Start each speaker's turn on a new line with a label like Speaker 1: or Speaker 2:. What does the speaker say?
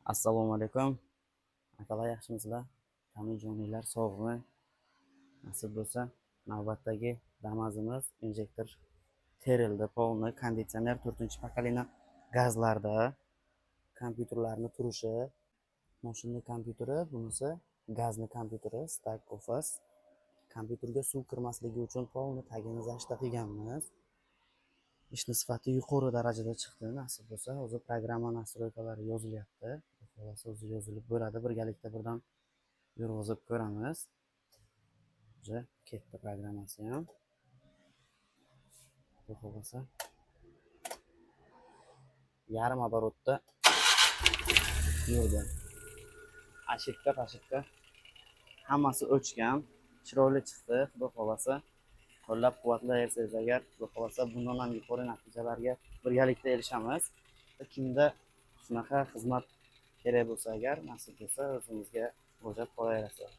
Speaker 1: Assalomu alaykum. Akalar, yaxshimisizlar? Tani joninglar sog'mi? Nasib bo'lsa, navbatdagi Damazimiz injektor terildi. Полный konditsioner, 4-поколение gazlarda, kompyuterlarni turishi, moshinani kompyuteri, bunisi gazni kompyuteri, STAG Office. Kompyuterga suv kirmasligi uchun полный tagini защита qilganmiz. Ishni sifati yuqori darajada chiqdi. Nasib bo'lsa, hozir programma настройка lari yozilyapti. Xudo xohlasa, o'zi yozilib bo'ladi. Birgalikda birdan yurg'izib ko'ramiz. Уже ketdi programmasi ham. Xudo xohlasa, yarim оборот da yurdi. Ошибка, ошибка hammasi o'chgan. Chiroyli chiqdi, Xudo xohlasa. Qo'llab-quvvatlayversangiz agar, Xudo xohlasa, bundan ham yuqori natijalarga birgalikda erishamiz. Kimda shunaqa xizmat kerak bo'lsa agar, nasib bo'lsa, o'zimizga murojaat qilaverasizlar.